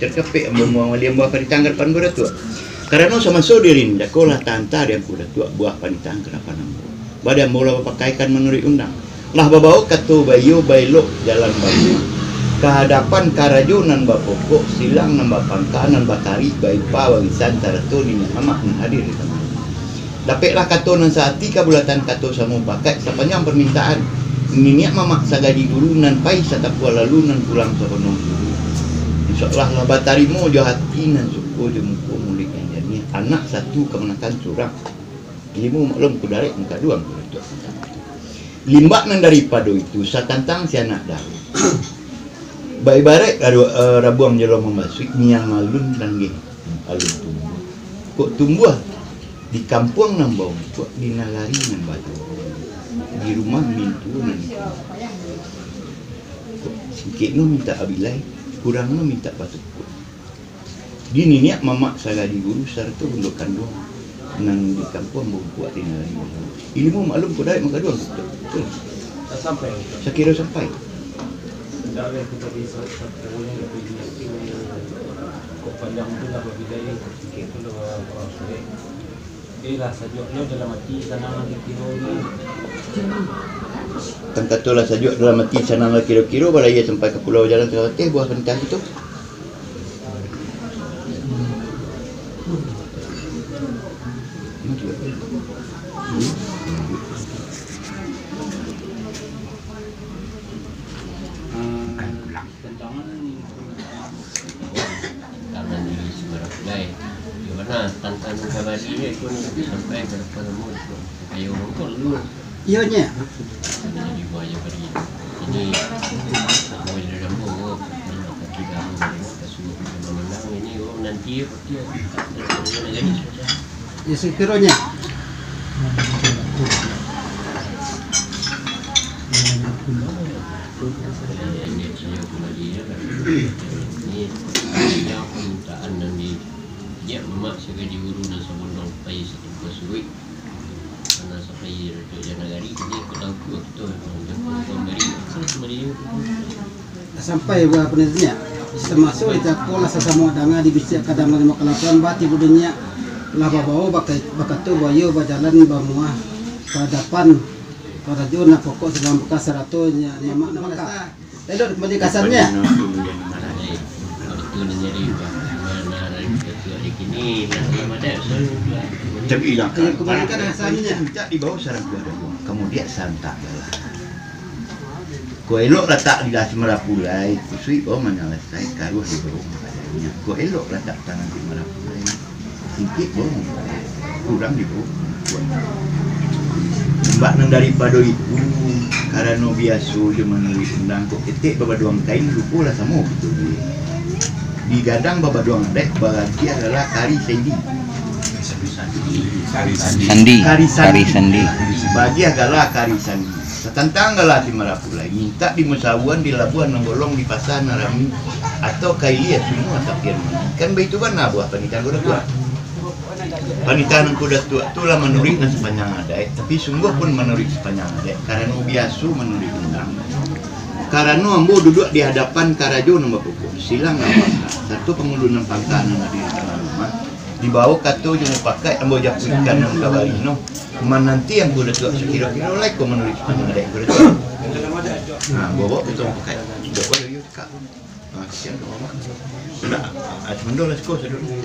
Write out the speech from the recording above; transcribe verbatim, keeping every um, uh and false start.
Terkapek ambo mambuang balian buah panitahan ka dapan Angku Datuak. Karano samaso diri nan jago lah taanta di Angku Datuak buah panitahan ka dapan ambo. Bade ambo lah bapakaikan manuruik undang. Lah babao kato baiyo baelok jalan bamuah. Ka hadapan karajo nan bapokok, silang nan bapangka, nan bakarik, baipa, barisan, sarato niniak mamak nan hadir di tangah. Dapeklah kato nan saati, kabulatan kato samupakaik, sapanjang parmintaan niniak mamak sagadih guru, nan pai satapua lalu, nan pulang sapono guru. Insya Allah lah batarimo jo hati nan suko, jo muko muluik nan janiah, anak satu kamanakan surang. Ilmu maklum kudarek mangkaduang. Limbak nan daripado itu, satantang si anak daro. Baibaraik raru-, eh, rabuang jolong mambasuik, niang alun tanggeh alun tumbuah. Kok tumbuah di kampuang nan baungkuak, di nagari nan bajorong, di rumah mintuo nan ditumpuk. Kok singkeknyo mintak abilai, kurangnyo mintak batukuak. Di niniak mamak sagadih guru, sarato bundo kanduang nan di kampuang baungkuak di nagari. Ilmu maklum kudarek mangkaduang. Betul. Lah sampai. Sakiro sampai. Ndak lai ka tadi sa-, sa-, kok panjang tu lah babidai, sikit tu lah kurang suwek. Eh, lah sajuaknyo dalam ati, sanang lah kiro-kiro ni. Kan kato lah sajuak dalam ati, sanang lah kiro-kiro, bala iyo sampai ka pulau jalan tangah bateh, buah panitahan tu. Tantangan diri sumbarang pulai. Di mana tantangan kabari ni pun sampai ka depan rumah tu. Ayo, rongkol dulu. Iyo, nyo. Jadi buaya bari. Ini, buaya dari ambo. Kaki dalam, kasuah, ini, oh, nanti, nanti. Ya, sakironyo. Ini, ini, permintaan nan di, dia mamak sagadih guru nan sabondong pai satungku suruik. Karena sampai Raja Nagari, jadi aku tahu tu, tu, tu, tu, tu, tu, tu, tu, tu, tu, tu. Sampai buah panitian. Samaso di capo lah sasamo danga, di bisiak kadang limo kalapan, bati budinyo lah babao, baka-, bakato buayo bajalan bamuah ka dapan karajo nan pokok silang bakas sarato nyo mamak nan maka. Elok kembali kasarnyo. Tapi ilang. Ayo, kembalikan kasarnyo. Mintak di bawah sarang keluarga. Kamudian santak lah. Ko elok latak di dasi marapulai, kusuik bawah manyalasai, karuah di bawah mangkadanyo. Ko elok latak tangan di marapulai, singkik bawah mangkadanyo, kurang di bawah mangkadanyo. Imbak nan daripado itu, karano biaso jo manuruik undang, kok ketek babaduang kain, rupo lah samo kito buliah. Digadang babaduang adaik, baragiah gala kari sandi. Sandi. Kari sandi. Kari sandi. Baragiah gala kari sandi. Satantang gala si marapulai, mintak di musawuan, di labuah nan bolong, di pasa nan rami, atau ka ilia sumua tapian mandi. Kan baitu bana buah panitahan Angku Datuak. Panitahan Angku Datuak tu lah manuruik nan sapanjang adaik, tapi sungguah pun manuruik sapanjang adaik, karano biaso manuruik undang. Karano ambo duduak di hadapan karajo nan bapokok, silang nan bapangka, sarato pangulu nan pangka nan ado di tangah rumah, dibao kato jo mupakaik ambo japuikkan nan kabari no. Mananti Angku Datuak sakiro-kiro lai ko manuruik sapanjang adaik Angku Datuak. Nah, ambo bao kato mupakaik. Dok bao yo cakap. Nah, kasian ka mamak. Sudah, ah, cuma dua lah siko sadonyo.